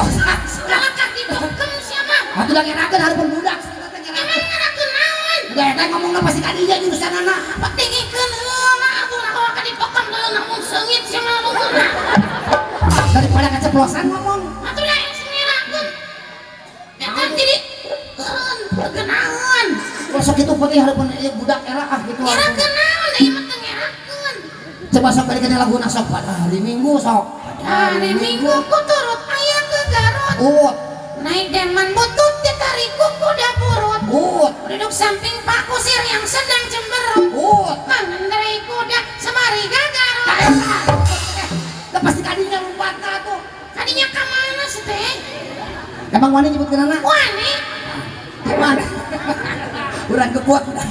Keceplosan. Kalah ka dibekem sia mah. Atuh da ngerakeun hareupeun budak. Emang ngerakeun naon? Udah eta ngomongna pasti ka dinya jurusanana. Patingikeun heula atuh nah ka dibekem deui namun seungit sia mah luhurna. Daripada keceplosan ngomong. Atuh da geus ngerakeun. Ya kan jadi eureun teu geunaheun. Kalau sok kitu putih hareupeun ieu budak era ah gitu. Ngerakeun naon da ieu mah teu ngerakeun. Coba sok balik lagu sok pada hari Minggu sok. Hari Minggu ku turut ayah ke Garut. Ut, Naik delman butut ditarik ku kuda burut. Ut, Duduk samping Pak Kusir yang sedang cemberut. Ut. Mengendarai kuda semari gagarut. Lah pasti kadinya lompatna tuh. Tadinya ke mana sih teh? Emang wani nyebutkeun anak? Wani. Gimana? Urang kebuat udah.